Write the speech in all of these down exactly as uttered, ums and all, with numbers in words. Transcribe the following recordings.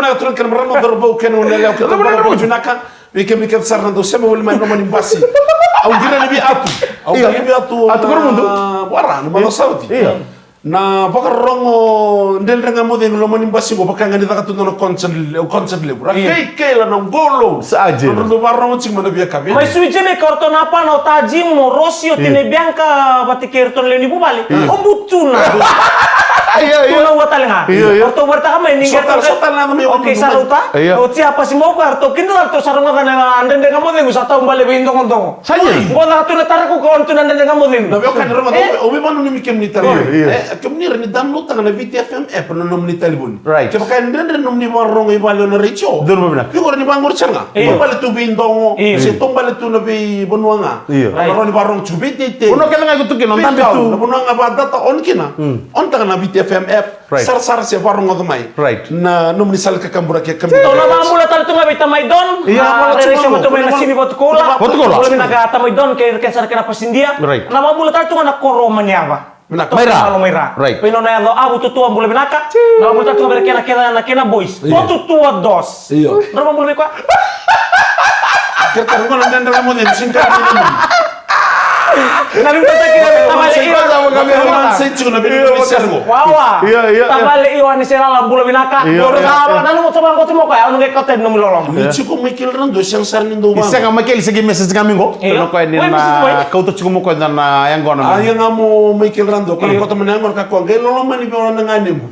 Na turaga kei na marama, cauravou kei na goneyalewa, kei na cauravou vinaka. Vei kemuni kece sara na dau sema voli mai na loma ni basi. Au qiri na vei Atu. Au qiri na vei Atu. Atu Koromudu. Wara, na Maca Sauti. Io. Na vakarorogo Dredre Ga Mo Cegu loma ni basi qo, vaka ga ni caka tu na concert, concert levu. Ra kei kei la na qolo. Sa jina. Na dau vakarorogo tiko mai na via kavi. Mai sui jene ka o ratou na pana, o Tajim, o Rosi, o Tine Bianca, vata kei ratou na lewe ni vuvale. O Butu na. Io, io. Tu na ua tale ga. Io, io. O ratou varitaka mai ni qai. Sota, sota na mai. Okay, sa rauta. Io. O tia pasi mo ko ratou kina ratou sa rogoca na Dredre Ga Mo Cegu sa taubale vei dogodogo. Sa ia. Qo na tu na tara ko ka on tu na Dredre Ga Mo Cegu. Na veiwekani rogoca, au veivakananumi kemuni tale. Io, io. E, kemuni ra ni download taka na Viti F M app na nomuni talevoni. Right. Kevaka e dredre nomuni vakarorogo i vale o na retio. Donu vavina. Iko ra ni vaqori sara ga. Io. Taubale tu vei dogo. Io. Se taubale tu na veivanua ga. Io. Right. Ra ni vakarorogo tu vei teitei. Vanua kece ga iko tu kina, on tabe tu. Na vanua ga vakadata on kina. Mm. On taka na Viti F M app. Right. Sarasara se varogoca mai. Right. Na nomuni sala kakaburaki e kabi. Tou na vakabula tale tu ga vei tamai Don. Ia. Na rairai sema tu mai na sini Vatukoula. Vatukoula. Bula vinaka tamai Don kei kei sara kei na pasidia. Right. Na vakabula tale tu ga na koro o Maniava. Vinaka. Mai Ra. Mai Ra. Right. Vei nona yaco Avu Tutua, bula vinaka. Na vakabula tale tu ga vei kena kena na kena boys. Ia. Vatutua dos. Io. Na vakabula vei koya. Kei kei gona Dredre Ga Mo Cegu, sini kaya. Na liuta taki na tavale Io. Wawa. Io, io, io. Tavale Io, ani se lala bula vinaka. Io, io, io. Nanu mo tama ko timo ko, au nunga kota no muloloma. Ni tiko Michael Rando, sega sara ni dou vanga. Sega Michael, sega message ga mingo. Io. Tano ko ni na kauta tiko mo ko na yangona. A, ia ga mo Michael Rando, ko kota mo na yangona ka ko qai loloma ni veo na ganemu.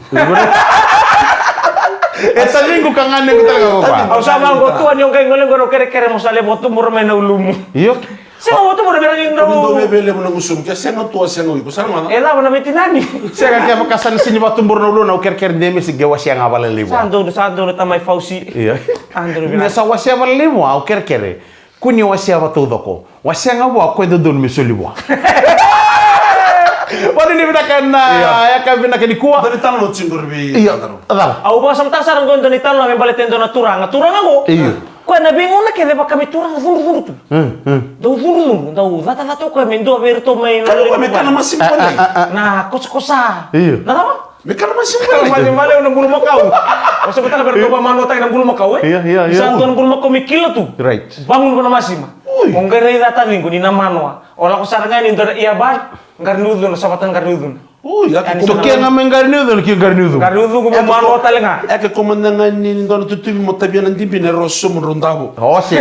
E taciqu ka ganegu tale ga vaka. Au sa vaqo tu ani o qai gole qo na kerekere mo sa levu tu mo rome na ulumu. Io. Sega o tu mo rome na ulumu. Dou veve levu na gusumu ke sega tu a sega o iko sara mana. E lava na veitinani. Sega ke vaka sa na sini vatu mo rome na ulumu na u kerekere de mesi ke wasia ga vala levu. Sa donu, sa donu tamai Fausi. Io. Sa donu vinaka. Sa wasia vala levu a u kerekere. Kua ni wasea vakataucoko. Wasea ga vua ko e dodonu me soli vua. Vakanuinui vinaka na yakavi vinaka nikua. Dua na italanoa tiko qori vei Tadaro. Au vakasamataka sara qo e dua na italanoa me baleta e dua na turaga. Turaga qo. Io. Koya na veigauna kece vaka me turaga cudrucudru tu. Dau cudrucudru, dau catacata o koya me dua vei iratou mai na. Kaya o koya me kana masima. Na kosakosa. Io. Na cava? Me kana masima. Kana masima levu na bulumakau. O se mataka me ra dau vamanoataki na bulumakau, e? Ia, ia, ia. Sa dua na bulumakau me kila tu. Right. Vagunu vua na masima. Ui. O qai raica taciqu ni na manoa. O lako sara ga ni dua na earbud, qara ni ucuna, savata na qara ni ucuna. Ui, ya ke komada. Tokia ga mai qara ni ucuna, ki qara ni ucuna. Qara ni ucuna, mo manoa tale ga. Ya ke komada ga ni dua na tutuvi mo tavia na dibi na rau somu rau davo. O se.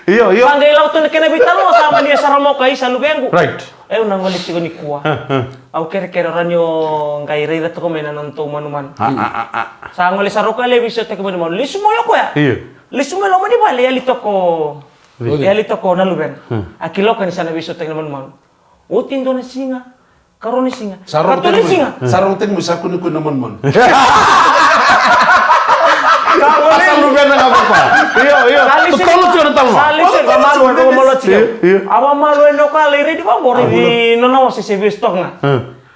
Io, io. Sa qai lako tu na kena veitalanoa, sa mani e sara mo kai sa luvequ. Right. E, au na gole tiko nikua. Au kerekere o rani o qai raica toko mai na nodatou manumanu. Sa gole sara o koya lai veisautaki manumanu. Lesu mai o koya. Io. Lesu mai loma ni vale, yali toko. Io. Yali toko na luvena. A kila o koya ni sa na veisautaki na manumanu. Oti dua na siga. Karua ni siga. Sa rogo tani mai. Sa rogo tani mai sa kunekune na manumanu. Sa luvena ga papa. Io, io. Totolo tiko na talanoa. Sa lesu mai, sa malu, sa malu. Io, io. A vamalu e noka lai redi vaqori ni nona ose se vesu toka ga.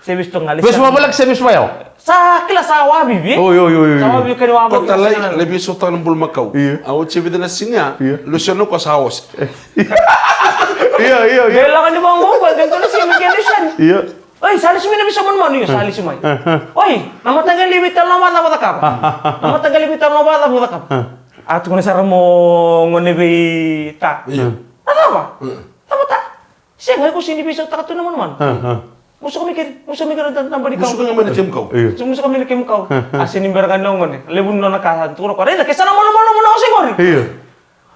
Se vesu toka ga. Vesu vavalaki se vesu vayau. Sa kila sa wavivi. Oi, oi, oi, oi. Sa wavivi kani wavivi. Kota lai, lai vesu toka na bulumakau. Io. A oti e vica na siga. Io. Lesu na ko sa ose. Io, io, io. Dei lako ni vaqo ko, dei tona siga kei na siga. Io. Oi, sa lesu mai na veisautaki manumanu, io, sa lesu mai. Oi, na mataqali veitalanoa vacava cakava? Na mataqali veitalanoa vacava cakava? A tukuna sara mo gone vei ta. Io. Na cava? Na mata. Sega, iko sini veisautaka tu na manumanu. Musuka mai keri, musuka mai keri na naba ni kau. Musuka mai na kemu kau. Io. Musuka mai na kemu kau. A sini bera ga na gone. Levu ni nona ka sa tukuna ko. Raica, ke sa na manumanu mo na ose qori. Io.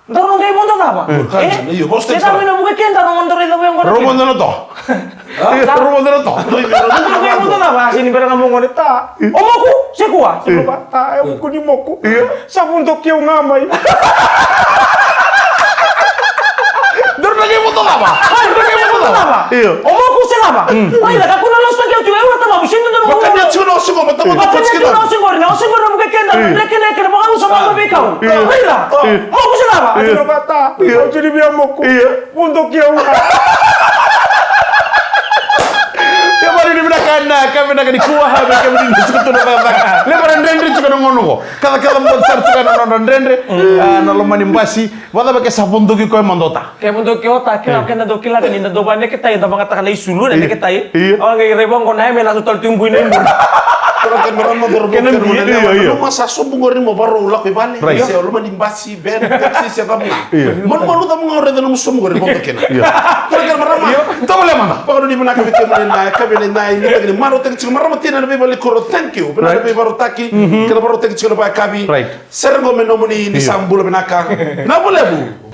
Daru na qai vodo cava? E? Io, vosa tiko. Ke sa mai na vuke ke daru na qai vodo cava? Rau vodo na to. Rau vodo na to. Daru na qai vodo cava? A sini bera ga mo gone ta. O moku, se kua. Se kua. Ta, e vuku ni moku. Io. Sa vodo keu ga mai. Daru na qai vodo cava? Daru na qai vodo cava? Io. O moku se cava? Oi, na kakua na losi na keu tu, e ura tamamu, sini daru. Vakania tiko na ose qo, matamu. Vakania tiko na ose qori, na ose qori na vuke keda, na kena, kena, vakausa, vakaveikau. Io. Oi, na. Moku se cava? Io. Io. Au sini via moku. Io. Vodo keu ga. Ia, vakanuinui vinaka na yakavi vinaka nikua, ha, me kemuni ni suka tu na cakacaka. Levu na dredre tiko na gauna qo. Kacakaca mo sara tiko na nodra dredre. A, na loma ni basi. Vacava ke sa vodoki koya mada o ta? Ke vodoki o ta, kila, keda dau kila, ni da dau vaneketai, da vagataka na isulu, na neketai. Io. Au qai rai vaqo na yame na tu tale tu i bui na ibui. Turaga kei na marama, cauravou kei na gone yalewa, io, io, nanuma sa sobu qori mo vakarau lako i vale. Right. Se o loma ni basi, van, taxi, se cava ga. Io. Manumanu cava ga o raica nomu sobu qori, vodo kina. Io. Turaga kei na marama. Io. Tovolea mada. Vakanuinui vinaka vei kemuni na yakavi nikua, ni marautaki tiko, marama tina na veivalikoro, thank you. Vinaka na veivakarautaki, kei na vakarautaki tiko na vakayakavi. Right. Sere qo me nomuni, ni sa bula vinaka. Na vulevu.